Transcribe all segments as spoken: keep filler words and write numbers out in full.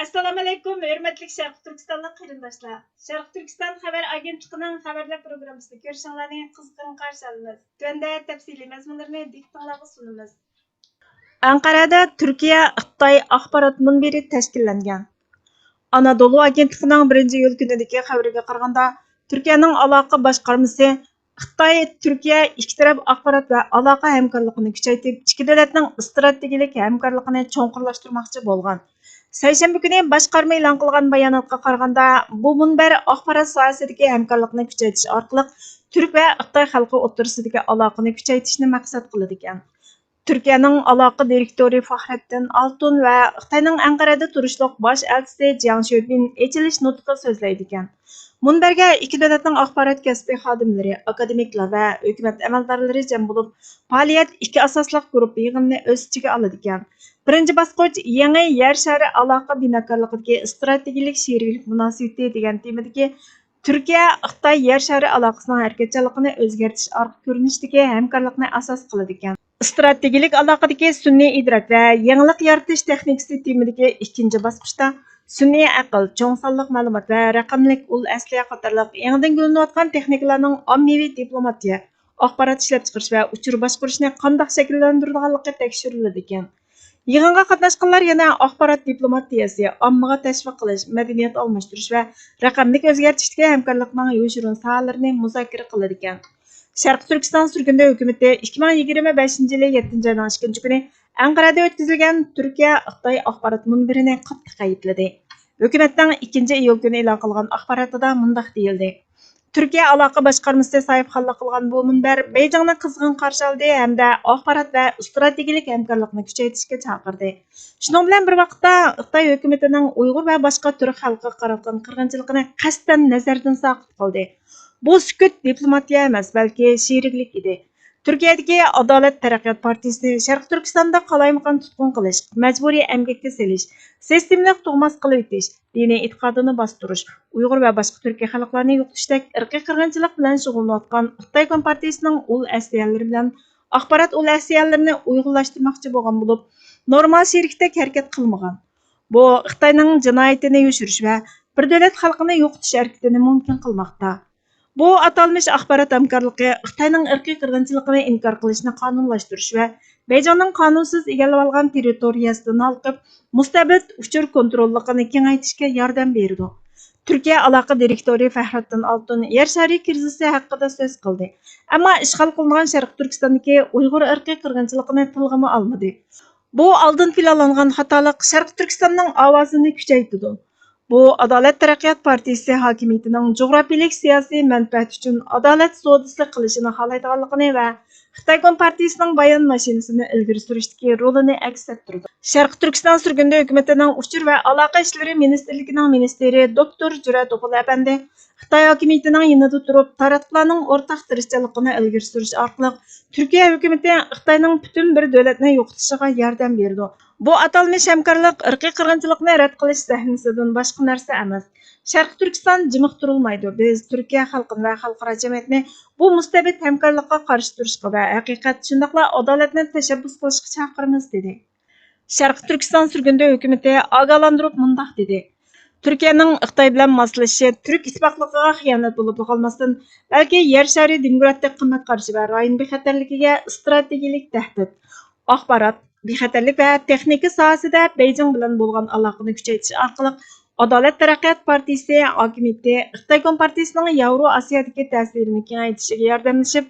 ئەسسالامۇئەلەيكۇم، ھۆرمەتلىك شەرقىي تۈركىستانلىق قېرىنداشلار! شەرقىي تۈركىستان خەۋەر ئاگېنتلىقىنىڭ خەۋەرلەر پروگراممىسىنى كۆرۈشۈڭلارنى قىزغىن قارشى ئالىمىز. تۆۋەندە تەپسىلىي مەزمۇنلىرىنى دىققىتىڭلارغا سۇنىمىز. ئەنقەرەدە تۈركىيە خىتاي ئاخبارات مۇنبىرى تەشكىللەنگەن. ئانادولۇ ئاگېنتلىقىنىڭ بىرىنچى ئىيۇل كۈنىدىكى خەۋىرىگە قارىغاندا، تۈركىيەنىڭ ئالاقە باشقارمىسى خىتاي، تۈركىيە ئىككى تەرەپ ئاخبارات ۋە ئالاقە ھەمكارلىقىنى كۈچەيتىپ، ئىككى دۆلەتنىڭ ئىستراتېگىيەلىك ھەمكارلىقىنى چوڭقۇرلاشتۇرماقچى بولغان. سەيشەنبە كۈنى باشقارما ئېلان قىلغان باياناتقا قارىغاندا، بۇ مۇنبەر ئاخبارات ساھەسىدىكى ھەمكارلىقنى كۈچەيتىش ئارقىلىق تۈرك ۋە خىتاي خەلقى ئوتتۇرىسىدىكى ئالاقىنى كۈچەيتىشنى مەقسەت قىلىدىكەن. تۈركىيەنىڭ ئالاقە دىرېكتورى فاخرەتتىن ئالتۇن ۋە خىتاينىڭ ئەنقەرەدە تۇرۇشلۇق باش ئەلچىسى جياڭ شۆبىن ئېچىلىش نۇتقى سۆزلەيدىكەن. مۇنبەرگە ئىككى دۆلەتنىڭ ئاخبارات كەسپى خادىملىرى، ئاكادېمىكلار ۋە ھۆكۈمەت ئەمەلدارلىرى جەم بولۇپ، پائالىيەت ئىككى ئاساسلىق گۇرۇپپا يىغىنىنى ئۆز ئىچىگە ئالىدىكەن. بىرىنچى باسقۇچ يېڭى يەر شارى ئالاقە بىناكارلىقىدىكى ئىستراتېگىيەلىك شېرىكلىك مۇناسىۋىتى دېگەن تېمىدىكى تۈركىيە خىتاي يەر شارى ئالاقىسىنىڭ ھەرىكەتچانلىقىنى ئۆزگەرتىش ئارقا كۆرۈنۈشىدىكى ھەمكارلىقنى ئاساس قىلىدىكەن. ئىستراتېگىيەلىك ئالاقىدىكى سۈنئىي ئىدراك ۋە يېڭىلىق يارىتىش تېخنىكىسى تېمىدىكى ئىككىنچى باسقۇچتا سۈنئىي ئەقىل، چوڭ سانلىق مەلۇمات ۋە رەقەملىك ئۇل ئەسلىھە قاتارلىق يېڭىدىن گۈللىنىۋاتقان تېخنىكىلارنىڭ ئاممىۋى دىپلوماتىيە، ئاخبارات ئىشلەپچىقىرىش ۋە ئۇچۇر باشقۇرۇشنى قانداق شەكىللەندۈرىدىغانلىقى تەكشۈرۈلىدىكەن. يىغىنغا قاتناشقانلار يەنە ئاخبارات دىپلوماتىيەسى، ئاممىغا تەشۋىق قىلىش، مەدەنىيەت ئالماشتۇرۇش ۋە رەقەملىك ئۆزگەرتىشتىكى ھەمكارلىقنىڭ يوشۇرۇن ساھەلىرىنى مۇزاكىرە قىلىدىكەن. شەرقىي تۈركىستان سۈرگۈندە ھۆكۈمىتى ئىككى مىڭ يىگىرمە بەشىنچى يىلى يەتتىنچى ئاينىڭ ئىككىنچى كۈنى ئەنقەرەدە ئۆتكۈزۈلگەن تۈركىيە خىتاي ئاخبارات مۇنبىرىنى قاتتىق ئەيىبلىدى. ھۆكۈمەتنىڭ ئىككىنچى ئىيۇل كۈنى ئېلان قىلغان ئاخباراتىدا مۇنداق دېيىلدى: تۈركىيە ئالاقە باشقارمىسى ساھىبخانلىق قىلغان بۇ مۇنبەر بېيجىڭنى قىزغىن قارشى ئالدى ھەمدە ئاخبارات ۋە ئىستراتېگىيەلىك ھەمكارلىقنى كۈچەيتىشكە چاقىردى. شۇنىڭ بىلەن بىر ۋاقىتتا، خىتاي ھۆكۈمىتىنىڭ ئۇيغۇر ۋە باشقا تۈرك خەلقىگە قاراتقان قىرغىنچىلىقىنى قەستەن نەزەردىن ساقىت قىلدى. بۇ سۈكۈت دىپلوماتىيە ئەمەس، بەلكى شېرىكلىك ئىدى. تۈركىيەدىكى ئادالەت تەرەققىيات پارتىيىسى شەرقىي تۈركىستاندا قالايمىقان تۇتقۇن قىلىش، مەجبۇرىي ئەمگەككە سېلىش، سىستېمىلىق تۇغماس قىلىۋېتىش، دىنىي ئېتىقادىنى باستۇرۇش، ئۇيغۇر ۋە باشقا تۈركىي خەلقلەرنى يوقىتىشتەك ئىرقىي قىرغىنچىلىق بىلەن شۇغۇللىنىۋاتقان خىتاي كومپارتىيىسىنىڭ ئۇل ئەسلىھەلىرى بىلەن ئاخبارات ئۇل ئەسلىھەلىرىنى ئۇيغۇنلاشتۇرماقچى بولغان بولۇپ، نورمال شېرىكتەك ھەرىكەت قىلمىغان. بۇ خىتاينىڭ جىنايىتىنى يوشۇرۇش ۋە بىر دۆلەت خەلقىنى يوقىتىش ھەرىكىتىنى مۇمكىن قىلماقتا. بۇ ئاتالمىش ئاخبارات ھەمكارلىقى خىتاينىڭ ئىرقىي قىرغىنچىلىقىنى ئىنكار قىلىشنى قانۇنلاشتۇرۇش ۋە بېيجىڭنىڭ قانۇنسىز ئىگىلىۋالغان تېررىتورىيەسىدىن ھالقىپ، مۇستەبىت ئۇچۇر كونتروللۇقىنى كېڭەيتىشكە ياردەم بېرىدۇ. تۈركىيە ئالاقە دىرېكتورى فەھرەتتىن ئالتۇن يەر شارى كىرىزىسى ھەققىدە سۆز قىلدى، ئەمما ئىشغال قىلىنغان شەرقىي تۈركىستاندىكى ئۇيغۇر ئىرقىي قىرغىنچىلىقىنى تىلغىمۇ ئالمىدى. بۇ ئالدىن پىلانلانغان خاتالىق شەرقىي تۈركىستاننىڭ ئاۋازىنى كۈچەيتىدۇ. بۇ ئادالەت تەرەققىيات پارتىيىسى ھاكىمىيىتىنىڭ جۇغراپىيەلىك سىياسىي مەنپەئەت ئۈچۈن ئادالەت سودىسى قىلىشىنى خالايدىغانلىقىنى ۋە خىتاي كومپارتىيىسىنىڭ بايان ماشىنىسىنى ئىلگىرى سۈرۈشتىكى رولىنى ئەكس ئەتتۈرىدۇ. شەرقىي تۈركىستان سۈرگۈندە ھۆكۈمىتىنىڭ ئۇچۇر ۋە ئالاقە ئىشلىرى مىنىستىرلىكىنىڭ مىنىستىرى دوكتور جۈرئەت ئوغۇل ئەپەندى خىتاي ھاكىمىيىتىنىڭ يېنىدا تۇرۇپ، تاراتقۇلارنىڭ ئورتاق تىرىشچانلىقىنى ئىلگىرى سۈرۈش ئارقىلىق تۈركىيە ھۆكۈمىتى خىتاينىڭ پۈتۈن بىر دۆلەتنى يوقىتىشىغا ياردەم بېرىدۇ. بۇ ئاتالمىش ھەمكارلىق ئىرقىي قىرغىنچىلىقنى رەت قىلىش سەھنىسىدىن باشقا نەرسە ئەمەس. شەرقىي تۈركىستان جىمىق تۇرۇلمايدۇ. بىز تۈركىيە خەلقىنى ۋە خەلقئارا جەمئىيەتنى بۇ مۇستەبىت ھەمكارلىققا قارشى تۇرۇشقا ۋە ھەقىقەت، شۇنداقلا ئادالەتنى تەشەببۇس قىلىشقا چاقىرىمىز، دېدى. شەرقىي تۈركىستان سۈرگۈندە ھۆكۈمىتى ئاگاھلاندۇرۇپ مۇنداق دېدى: تۈركىيەنىڭ خىتاي بىلەن ماسلىشىشى تۈرك ئىتتىپاقلىقىغا خىيانەت بولۇپلا قالماستىن، بەلكى يەر شارى دېموكراتىك قىممەت قارىشى ۋە رايون بىخەتەرلىكىگە ئىستراتېگىيەلىك تەھدىت. ئاخبارات، بىخەتەرلىك ۋە تېخنىكا ساھەسىدە بېيجىڭ بىلەن بولغان ئالاقىنى كۈچەيتىش ئارقىلىق ئادالەت تەرەققىيات پارتىيىسى ھاكىمىيىتى خىتاي كومپارتىيىسىنىڭ ياۋرو ئاسىيادىكى تەسىرىنى كېڭەيتىشىگە ياردەملىشىپ،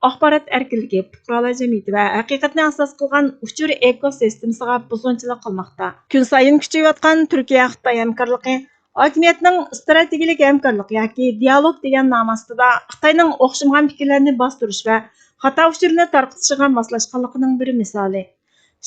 ئاخبارات ئەركىنلىكى، پۇقرالار جەمئىيىتى ۋە ھەقىقەتنى ئاساس قىلغان ئۇچۇر ئېكوسىستېمىسىغا بۇزغۇنچىلىق قىلماقتا. كۈنسايىن كۈچىيىۋاتقان تۈركىيە-خىتاي ھەمكارلىقى ھاكىمىيەتنىڭ ئىستراتېگىيەلىك ھەمكارلىق ياكى دىيالوگ دېگەن نامى ئاستىدا خىتاينىڭ ئوخشىمىغان پىكىرلەرنى باستۇرۇش ۋە خاتا ئۇچۇرنى تارقىتىشىغا ماسلاشقانلىقىنىڭ بىر مىسالى.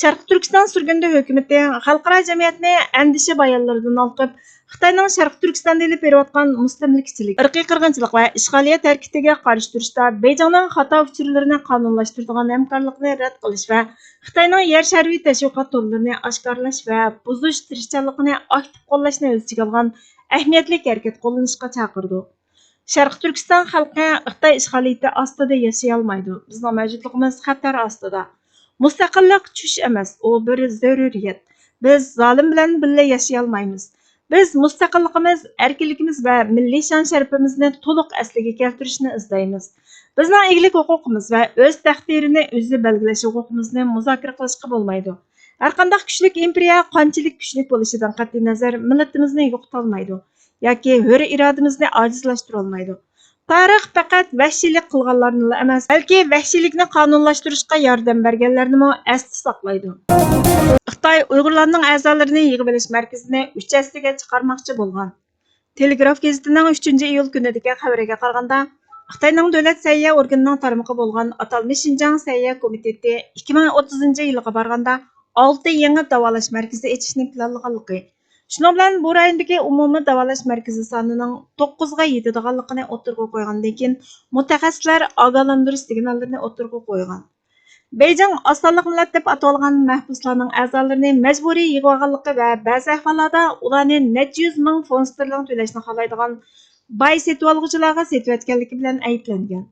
شەرقىي تۈركىستان سۈرگۈندە ھۆكۈمىتى خەلقئارا جەمئىيەتنى ئەندىشە بايانلىرىدىن ھالقىپ، خىتاينىڭ شەرقىي تۈركىستاندا ئېلىپ بېرىۋاتقان مۇستەملىكىچىلىك، ئىرقىي قىرغىنچىلىق ۋە ئىشغالىيەت ھەرىكىتىگە قارشى تۇرۇشتا بېيجىڭنىڭ خاتا ئۇچۇرلىرىنى قانۇنلاشتۇرىدىغان ھەمكارلىقنى رەت قىلىش ۋە خىتاينىڭ يەر شارى تەشۋىقات تورلىرىنى ئاشكارىلاش ۋە بۇزۇش تىرىشچانلىقىنى ئاكتىپ قوللاشنى ئۆز ئىچىگە ئالغان ئەھمىيەتلىك ھەرىكەت قوللىنىشقا چاقىرىدۇ. شەرقىي تۈركىستان خەلقى خىتاي ئىشغالىيىتى ئاستىدا ياشىيالمايدۇ. بىزنىڭ مەۋجۇتلۇقىمىز خەتەر ئاستىدا. مۇستەقىللىق چۈش ئەمەس، ئۇ بىر زۆرۈرىيەت. بىز زالىم بىلەن بىللە ياشىيالمايمىز. بىز مۇستەقىللىقىمىز، ئەركىنلىكىمىز ۋە مىللىي شان-شەرىپىمىزنى تولۇق ئەسلىگە كەلتۈرۈشنى ئىزدەيمىز. بىزنىڭ ئىگىلىك ھوقۇقىمىز ۋە ئۆز تەقدىرىنى ئۆزى بەلگىلەش ھوقۇقىمىزنى مۇزاكىرە قىلىشقا بولمايدۇ. ھەرقانداق كۈچلۈك ئىمپېرىيە قانچىلىك كۈچلۈك بولۇشىدىن قەتئىينەزەر، مىللىتىمىزنى يوقىتالمايدۇ ياكى ھۆر ئىرادىمىزنى ئاجىزلاشتۇرالمايدۇ. تارىخ پەقەت ۋەھشىيلىك قىلغانلارنىلا ئەمەس، بەلكى ۋەھشىيلىكنى قانۇنلاشتۇرۇشقا ياردەم بەرگەنلەرنىمۇ ئەستە ساقلايدۇ. خىتاي ئۇيغۇرلارنىڭ ئەزالىرىنى يىغىۋېلىش مەركىزىنى ئۈچ ھەسسىگە چىقارماقچى بولغان. تېلېگراف گېزىتىنىڭ ئۈچىنچى ئىيۇل كۈنىدىكى خەۋىرىگە قارىغاندا، خىتاينىڭ دۆلەت سەھىيە ئورگىنىنىڭ تارمىقى بولغان ئاتالمىش شىنجاڭ سەھىيە كومىتېتى ئىككى مىڭ ئوتتۇزىنچى يىلغا بارغاندا ئالتە يېڭى داۋالاش مەركىزى ئېچىشنى پىلانلىغانلىقى، شۇنىڭ بىلەن بۇ رايوندىكى ئومۇمىي داۋالاش مەركىزى سانىنىڭ توققۇزغا يېتىدىغانلىقىنى ئوتتۇرىغا قويغاندىن كېيىن، مۇتەخەسسىسلەر ئاگاھلاندۇرۇش سىگناللىرىنى ئوتتۇرىغا قويغان. بېيجىڭ ئاز سانلىق مىللەت دەپ ئاتالغان مەھبۇسلارنىڭ ئەزالىرىنى مەجبۇرىي يىغىۋالغانلىقى ۋە بەزى ئەھۋاللاردا ئۇلارنى نەچچە يۈز مىڭ فونت ستېرلىڭ تۆلەشنى خالايدىغان باي سېتىۋالغۇچىلارغا سېتىۋەتكەنلىكى بىلەن ئەيىبلەنگەن.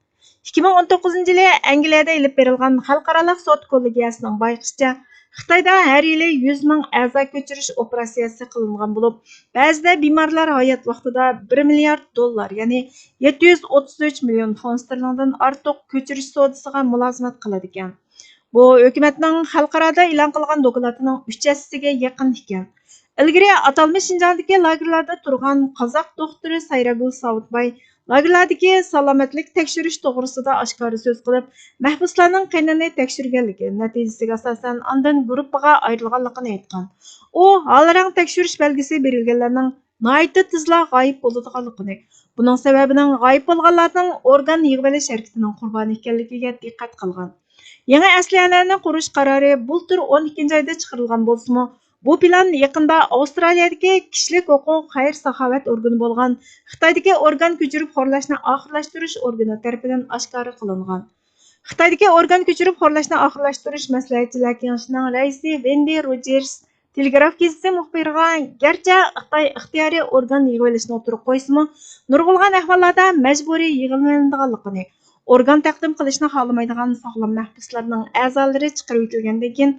ئىككى مىڭ ئون توققۇزىنچى يىلى ئەنگلىيەدە ئېلىپ بېرىلغان خەلقئارالىق سوت كوللېگىيەسىنىڭ بايقىشىچە، خىتايدا ھەر يىلى يۈز مىڭ ئەزا كۆچۈرۈش ئوپېراتسىيەسى قىلىنغان بولۇپ، بەزىدە بىمارلار ھايات ۋاقتىدا بىر مىليارد دوللار، يەنى يەتتە يۈز ئوتتۇز ئۈچ مىليون فونت ستېرلىڭدىن ئارتۇق كۆچۈرۈش سودىسىغا مۇلازىمەت قىلىدىكەن. بۇ ھۆكۈمەتنىڭ خەلقئارادا ئېلان قىلغان دوكلاتىنىڭ ئۈچ ھەسسىسىگە يېقىن ئىكەن. ئىلگىرى ئاتالمىش شىنجاڭدىكى لاگېرلاردا تۇرغان قازاق دوختۇرى سايراگۈل ساۋۇتباي لاگېرلاردىكى سالامەتلىك تەكشۈرۈش توغرىسىدا ئاشكارا سۆز قىلىپ، مەھبۇسلارنىڭ قېنىنى تەكشۈرگەنلىكى، نەتىجىسىگە ئاساسەن ئاندىن گۇرۇپپىغا ئايرىلغانلىقىنى ئېيتقان. ئۇ ھال رەڭ تەكشۈرۈش بەلگىسى بېرىلگەنلەرنىڭ ناھايىتى تېزلا غايىب بولىدىغانلىقىنى، بۇنىڭ سەۋەبىنىڭ غايىب بولغانلارنىڭ ئورگان يىغىۋېلىش ھەرىكىتىنىڭ قۇربانى ئىكەنلىكىگە دىققەت قىلغان. يېڭى ئەسلىھەلەرنى قۇرۇش قارارى بۇلتۇر ئون ئىككىنچى ئايدا چىقىرىلغان بولسىمۇ، بۇ پىلان يېقىندا ئاۋسترالىيەدىكى كىشىلىك ھوقۇق خەير-ساخاۋەت ئورگىنى بولغان خىتايدىكى ئورگان كۆچۈرۈپ خورلاشنى ئاخىرلاشتۇرۇش ئورگىنى تەرىپىدىن ئاشكارا قىلىنغان. خىتايدىكى ئورگان كۆچۈرۈپ خورلاشنى ئاخىرلاشتۇرۇش مەسلىھەتچىلەر كېڭىشىنىڭ رەئىسى ۋېندى روجېرس تېلېگراف گېزىتى مۇخبىرىغا، گەرچە خىتاي ئىختىيارىي ئورگان يىغىۋېلىشنى ئوتتۇرىغا قويسىمۇ، نۇرغۇنلىغان ئەھۋاللاردا مەجبۇرىي يىغىۋېلىنىدىغانلىقىنى، ئورگان تەقدىم قىلىشنى خالىمايدىغان ساغلام مەھبۇسلارنىڭ ئەزالىرى چىقىرىۋېتىلگەندىن كېيىن،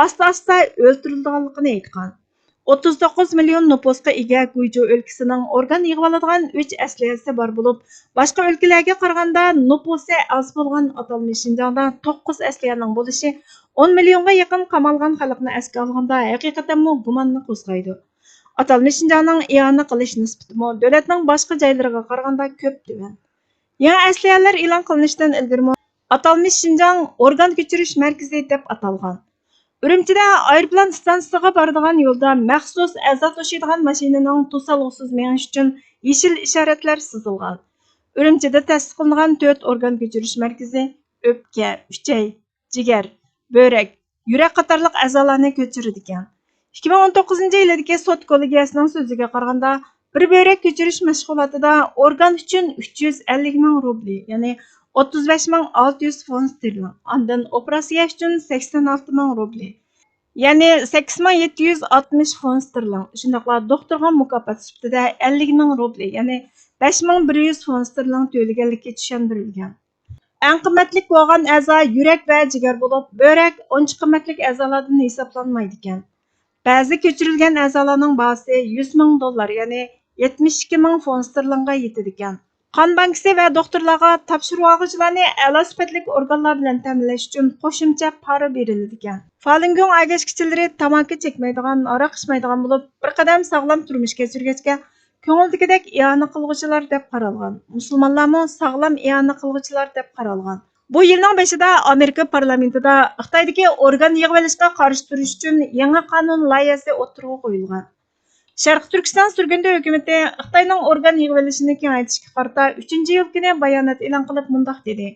ئاستا-ئاستا ئۆلتۈرۈلىدىغانلىقىنى ئېيتقان. ئوتتۇز توققۇز مىليون نوپۇسقا ئىگە گۇيجۇ ئۆلكىسىنىڭ ئورگان يىغىۋالىدىغان ئۈچ ئەسلىھەسى بار بولۇپ، باشقا ئۆلكىلەرگە قارىغاندا نوپۇسى ئاز بولغان ئاتالمىش شىنجاڭدا توققۇز ئەسلىھەنىڭ بولۇشى ئون مىليونغا يېقىن قامالغان خەلقنى ئەسكە ئالغاندا ھەقىقەتەنمۇ گۇماننى قوزغايدۇ. ئاتالمىش شىنجاڭنىڭ ئىئانە قىلىش نىسبىتىمۇ دۆلەتنىڭ باشقا جايلىرىغا قارىغاندا كۆپ تۆۋەن. يېڭى ئەسلىھەلەر ئېلان قىلىنىشتىن ئىلگىرىمۇ ئاتالمىش شىنجاڭ ئورگان كۆچۈرۈش مەركىزى دەپ ئاتالغان. ئۈرۈمچىدە ئايروپىلان ئىستانسىسىغا بارىدىغان يولدا مەخسۇس ئەزا توشۇيدىغان ماشىنىنىڭ توسالغۇسىز مېڭىشى ئۈچۈن يېشىل ئىشارەتلەر سىزىلغان. ئۈرۈمچىدە تەسىس قىلىنغان تۆت ئورگان كۆچۈرۈش مەركىزى، ئۆپكە، ئۈچەي، جىگەر، بۆرەك، يۈرەك قاتارلىق ئەزالارنى كۆچۈرىدىكەن. ئىككى مىڭ ئون توققۇزىنچى يىلىدىكى سوت كوللېگىيەسىنىڭ سۆزىگە قارىغاندا، بىر بۆرەك كۆچۈرۈش مەشغۇلاتىدا ئورگان ئۈچۈن ئۈچ يۈز ئەللىك مىڭ روبلى، يەنى ئوتتۇز بەش مىڭ ئالتە يۈز فونت ستېرلىڭ، ئاندىن ئوپېراتسىيە ئۈچۈن سەكسەن ئالتە مىڭ روبلى، يەنى سەككىز مىڭ يەتتە يۈز ئاتمىش فونت ستېرلىڭ، شۇنداقلا دوختۇرغا مۇكاپات سۈپىتىدە ئەللىك مىڭ روبلى، يەنى بەش مىڭ بىر يۈز فونت ستېرلىڭ تۆلىگەنلىكى چۈشەندۈرۈلگەن. ئەڭ قىممەتلىك بولغان ئەزا يۈرەك ۋە جىگەر بولۇپ، بۆرەك ئۇنچە قىممەتلىك ئەزالاردىن ھېسابلانمايدىكەن. بەزى كۆچۈرۈلگەن ئەزالارنىڭ باھاسى يۈز مىڭ دوللار، يەنى يەتمىش ئىككى مىڭ فونت ستېرلىڭغا يېتىدىكەن. قان بانكىسى ۋە دوختۇرلارغا تاپشۇرۇۋالغۇچىلارنى ئەلا سۈپەتلىك ئورگانلار بىلەن تەمىنلەش ئۈچۈن قوشۇمچە پارا بېرىلىدىكەن. فالۇنگوڭ ئەگەشكۈچىلىرى تاماكا چەكمەيدىغان، ھاراق ئىچمەيدىغان بولۇپ، بىر قەدەم ساغلام تۇرمۇش كەچۈرگەچكە، كۆڭۈلدىكىدەك ئىئانە قىلغۇچىلار دەپ قارالغان. مۇسۇلمانلارمۇ ساغلام ئىئانە قىلغۇچىلار دەپ قارالغان. بۇ يىلنىڭ بېشىدا ئامېرىكا پارلامېنتىدا خىتايدىكى ئورگان يىغىۋېلىشقا قارشى تۇرۇش ئۈچۈن يېڭى قانۇن لايىھەسى ئوتتۇرىغا قويۇلغان. شەرقىي تۈركىستان سۈرگۈندە ھۆكۈمىتى خىتاينىڭ ئورگان يىغىۋېلىشىنى كېڭەيتىشكە قارىتا ئۈچىنچى ئىيۇل كۈنى بايانات ئېلان قىلىپ مۇنداق دېدى: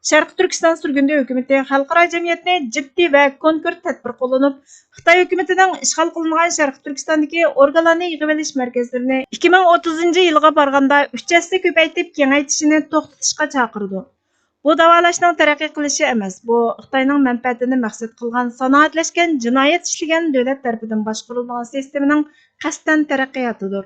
شەرقىي تۈركىستان سۈرگۈندە ھۆكۈمىتى خەلقئارا جەمئىيەتنى جىددىي ۋە كونكرېت تەدبىر قوللىنىپ، خىتاي ھۆكۈمىتىنىڭ ئىشغال قىلىنغان شەرقىي تۈركىستاندىكى ئورگانلارنى يىغىۋېلىش مەركەزلىرىنى ئىككى مىڭ ئوتتۇزىنچى يىلغا بارغاندا ئۈچ ھەسسە كۆپەيتىپ كېڭەيتىشىنى توختىتىشقا چاقىرىدۇ. بۇ داۋالاشنىڭ تەرەققىي قىلىشى ئەمەس، بۇ خىتاينىڭ مەنپەئەتىنى مەقسەت قىلغان سانائەتلەشكەن جىنايەت ئىشلىگەن دۆلەت تەرىپىدىن باشقۇرۇلىدىغان سىستېمىنىڭ قەستەن تەرەققىياتىدۇر.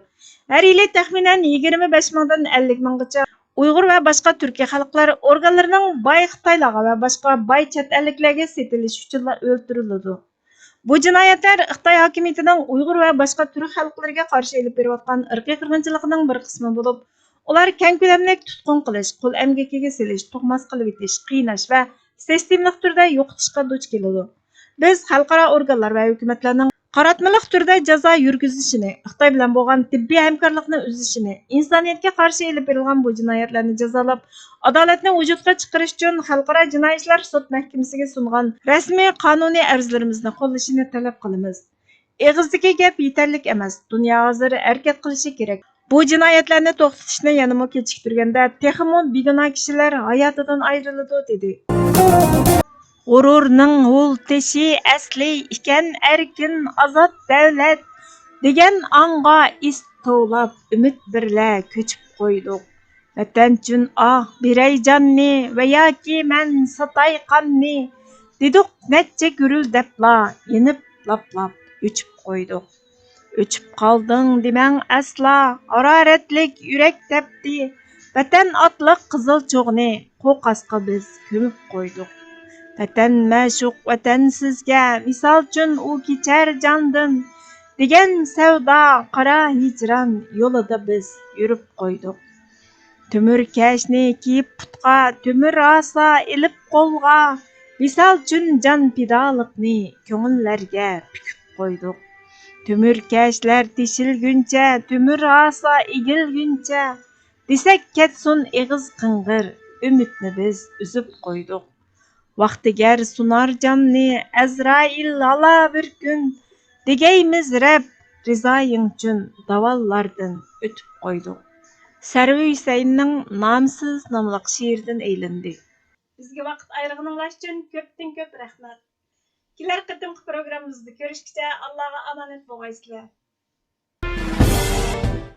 ھەر يىلى تەخمىنەن يىگىرمە بەش مىڭدىن ئەللىك مىڭغىچە ئۇيغۇر ۋە باشقا تۈركىي خەلقلەر ئورگانلىرىنىڭ باي خىتايلارغا ۋە باشقا باي چەت ئەللىكلەرگە سېتىلىشى ئۈچۈنلا ئۆلتۈرۈلىدۇ. بۇ جىنايەتلەر خىتاي ھاكىمىيىتىنىڭ ئۇيغۇر ۋە باشقا تۈرك خەلقلىرىگە قارشى ئېلىپ بېرىۋاتقان ئىرقىي قىرغىنچىلىقىنىڭ بىر قىسمى بولۇپ، ئۇلار كەڭ كۆلەملىك تۇتقۇن قىلىش، قۇل ئەمگىكىگە سېلىش، تۇغماس قىلىۋېتىش، قىيناش ۋە سىستېمىلىق تۈردە يوقىتىشقا دۇچ كېلىدۇ. بىز خەلقئارا ئورگانلار ۋە ھۆكۈمەتلەرنىڭ قاراتمىلىق تۈردە جازا يۈرگۈزۈشىنى، خىتاي بىلەن بولغان تېببىي ھەمكارلىقنى ئۈزۈشىنى، ئىنسانىيەتكە قارشى ئېلىپ بېرىلغان بۇ جىنايەتلەرنى جازالاپ، ئادالەتنى ۋۇجۇدقا چىقىرىش ئۈچۈن خەلقئارا جىنايى ئىشلار سوت مەھكىمىسىگە سۇنغان رەسمىي قانۇنىي ئەرزلىرىمىزنى قوللىشىنى تەلەپ قىلىمىز. ئېغىزدىكى گەپ يېتەرلىك ئەمەس، دۇنيا ھازىر ھەرىكەت قىلىشى كېرەك. بۇ جىنايەتلەرنى توختىتىشنى يەنىمۇ كېچىكتۈرگەندە، تېخىمۇ بىگۇناھ كىشىلەر ھاياتىدىن ئايرىلىدۇ، دېدى. غۇرۇرنىڭ ھۇل تېشى ئەسلى ئىكەن ئەركىن ئازاد دەۋلەت، دېگەن ئاڭغا ئىس توۋلاپ، ئۈمىد بىرلە كۆچۈپ قويدۇق. ۋەتەن ئۈچۈن ئاھ بېرەي جاننى ۋە ياكى مەن ساتاي قاننى، دېدۇق نەچچە گۈرۈلدەپلا، يېنىپ لاپ-لاپ ئۆچۈپ قويدۇق. ئۆچۈپ قالدىڭ دېمەڭ ئەسلا، ھارارەتلىك يۈرەك تەپتى، ۋەتەن ئاتلىق قىزىل چوغنى قوقاسقا بىز كۆمۈپ قويدۇق. ۋەتەن مەشۇق ۋەتەن سىزگە، مىسال ئۈچۈن ئۇ كېچەر جاندىن، دېگەن سەۋدا قارا ھىجران يولىدا بىز يۈرۈپ قويدۇق. تۆمۈر كەشنى كىيىپ پۇتقا، تۆمۈر ئاسا ئېلىپ قولغا، ۋىسال ئۈچۈن جان پىدالىقنى كۆڭۈللەرگە پۈكۈپ قويدۇق. تۆمۈر كەشلەر تېشىلگۈنچە، تۆمۈر ئاسا ئېگىلگۈنچە، دېسەك كەتسۇن ئېغىز قىڭغىر، ئۈمىدنى بىز ئۈزۈپ قويدۇق. ۋاقتىگەر سۇنار جاننى ئەزرائىل ھالا بىر كۈن، دېگەيمىز رەب رىزايىڭ ئۈچۈن داۋانلاردىن ئۆتۈپ قويدۇق. سەرۋى ھۈسەيىننىڭ نامسىز ناملىق شېئىرىدىن ئېلىندى. بىزگە ۋاقىت ئايرىغىنىڭلار ئۈچۈن كۆپتىن كۆپ رەھمەت. كېلەر قېتىمقى پروگراممىمىزدا كۆرۈشكىچە ئاللاغا ئامانەت بولغايسىلەر.